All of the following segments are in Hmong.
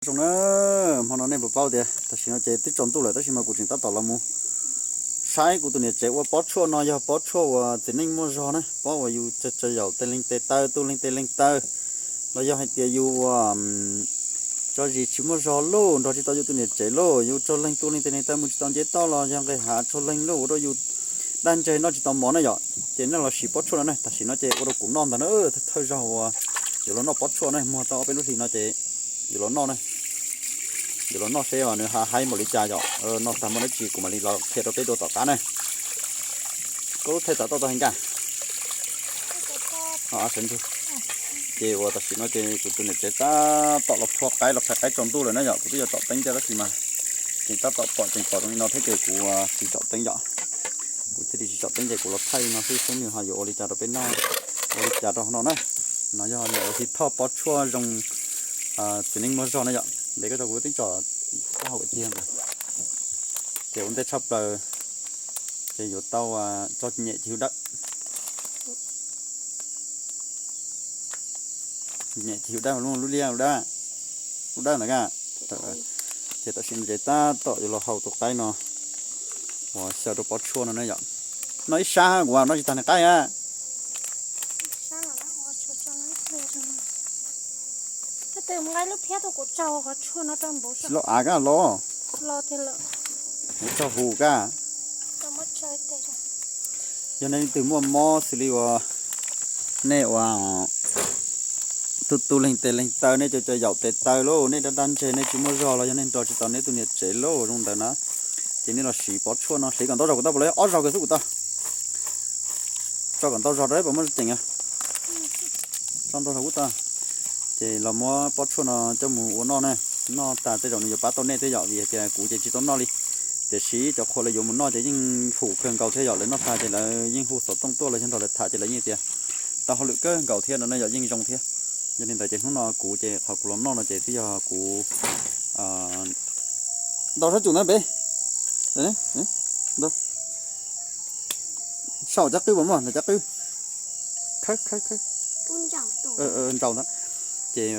Zoo na, hmo no nej puas paub tias tam sim no ces twb tsaus ntuj lawm tab sis mas kuv tseem tab tom los mus saib kuv tus niam tsev ua pob tshuaj no yog pob tshuaj uas txiv neej muaj zog na, pob uas yus tsaws yaum tes leeg tes taw, tu leeg tes leeg taw, los yog hais tias yus ua tso zis tsis muaj zog lauj, nrog tsis tau yus tus niam tsev lauj, yus tso leeg tu leeg tes leeg taw mus tsis tau nce toj los yog nqis hav tso leeg lauj, ua rau yus daj ntseg noj tsis tau mov na yom. Ces nej los siv pob tshuaj no na, tam sim no ces ua rau kuv noj ntag na, thawj zaug uas yuav los noj pob tshuaj na, muag tau ob peb lub hlis no ces yuav los noj na. Yuav los noj seb nws haib npaum li cas yom. Noj tag muaj dab tsi kuv mam li los qhia rau peb dua tom qab na. Koj lub thaij xav toj tau heev nkaj. Ces uas tam sim no ces kuv tus niam tsev tab tom los phua qaib los phais qaib tsaus ntuj lawm na yom, kuv twb yuav tsom teeb thiab tab sis mas tseem tab tom pom tseem pom zoo li no thiab ces kuv tsis tsom teeb yom. Kuv thiaj li tsis tsom teeb ces kuv los thaij li no xwb seb nws ho yuav ua li cas rau peb noj, ua li cas rau hauv no na. No yog nws ua hli thoj pob tshuaj zoo txiv neej muaj zog na yom. Npe koj tso kuv teb tsom koj hau cig ntawd. Ces ua ntej tshaj plaws ces yuav tau tso nyem cig hwv dawb. Nyem cig hwv dawb, lub liab, lub dawb, lub dawb ntawd a. Ces tam sim no ces tab tom yuav los hau tus qaib no uas xyaw rau pob tshuaj no na yom. Noj ib sab kuv noj tsis tag nws qaib a. Tsis loj av kaj los, kuv tsaug hu kaj. Yog nej leej twg muaj mob xws li uas nej ua tu tu leeg tes leeg taw, nej cov cov yaum tes taw lauj, nej daj daj ntseg nej tsis muaj zog los yog nej nrog tsis tau nej tus niam tsev lauj zoo ntawd na, ces nej los siv pob tshuaj no, siv kom ntau zog kuv tau puas li ob zog kawg xwb kuv tau. Tso kom ntau zog rau peb puas muaj ceem. Tso ntau zog kuv tau. Ces los muab pob tshuaj no coj mus ua noj na. Noj tas tej zaum nws yuav pab tau nej thiab yom, vim hais tias kuv ces tsis tau noj li. Tiam sis cov qhua lawv yuav mus noj ces yeej hum kawg nkaus thiab yom, lawv noj tas ces lawv yeej hu xov tooj tuaj los yog nrog lawv tham ces lawv yeej tias tau hauj lwm kawg nkaus thiab no na yom, yeej zoo thiab. Yog li ntawd ces hnub no kuv ces qhov kuv los noj no ces twb yog kuv ntau sab cum ntawd pem. Saum cov qwb puas muaj ntawm cov qwb. Khawb khawb khawb. Nraus ntawd. Ces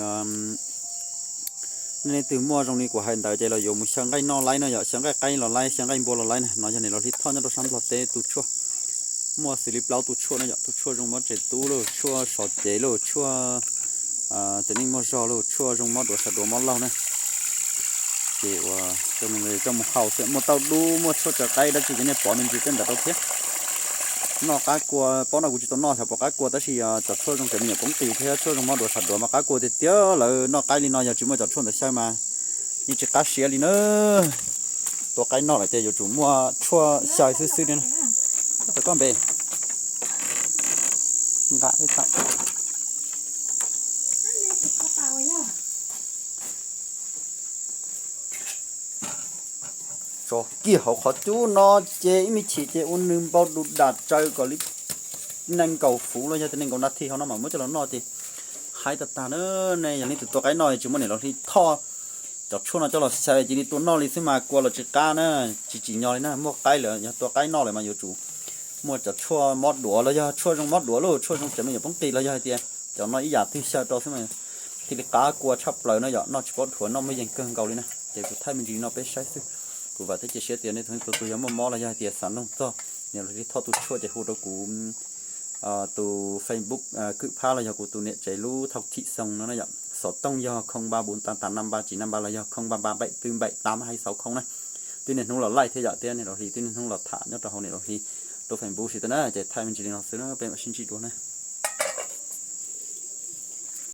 nej leej twg muaj zoo li kuv hais ntawd ces los yuav mus xyaw nqaij noj laib no yom, xyaw nqaij qaib los laib, xyaw nqaij npua los laib na. No yog niam laus Hli Thoj nyob rau sab Nplog teb tus tshuaj. Muaj xws li plaub tus tshuaj no yom, tus tshuaj zoo mob tsev tub lauj, tshuaj sov cev lauj, tshuaj txiv neej muaj zog lauj, tshuaj zoo mob duav sawv duav mob laug na. Ces ua coj mus hau xwb, muaj tauj dub, muaj tshuaj tsaws qaib dab tsi ces nej pov me ntsis tej ntawd rau thiab. Noj qab kua, pob no kuv tsis tau noj xyov puas qab kua tab sis cov tshuaj zoo tsev me nyuam poob qis thiab tshuaj zoo mob duav sawv duav mas qab kua tiag tiag. Lawv noj qaib li no yog tsis muaj cov tshuaj ntawd xyaw mas yeej tsis qab siab li na. Tua qaib noj lawm ces yuav tsum muaj tshuaj xyaw xwb xwb li na. Koj npe nqa tau. Tso kiag hauv qhov cub no ces ib me chim ces ua nws npau du dam tsaws kom li nees nkaum fuv los yog tias nees nkaum nas this hauv no mam muab coj los noj ces haib tag tag na. Nej yog leej twg tua qaib noj tsis muaj niam laus Hli Thoj cov tshuaj no coj los xyaw cia li tua noj li xwb mas kua los tsis qab na, tsis tsim nyog li na. Muaj qaib lawm, yog tua qaib noj lawm mas yuav tsum muaj cov tshuaj mob duav los yog tshuaj zoo mob duav lauj, tshuaj zoo tsev me nyuam poob qis los yog hais tias cov no ib yam twg xyaw rau xwb mas thiaj li qab kua tshaj plaws no yom. Noj tsis paub dhuav, noj muaj yees kawg nkaus li na. Ces kuv thaij me ntsis no peb saib xwb. Kuv vam thiab cia siab tias nej tus tug yog muaj mob los yog hais tias xav noog txog niam laus Hli Thoj tus tshuaj ces hu rau kuv tus Facebook Kwm Phab los yog kuv tus niam tsev lub thau thim xoo no na yom. Xov tooj yog không ba bốn tám tám năm ba chín năm ba los yog không ba ba bảy tư bảy tám hai sáu không na. Twb niaj hnub los laij thiab yom, thiab niam laus Hli twb niaj hnub los tham nyob rau hauv niam laus Hli lub Facebook si tau na. Ces thaij me ntsis li no xwb na, peb mam sib ntsib dua na.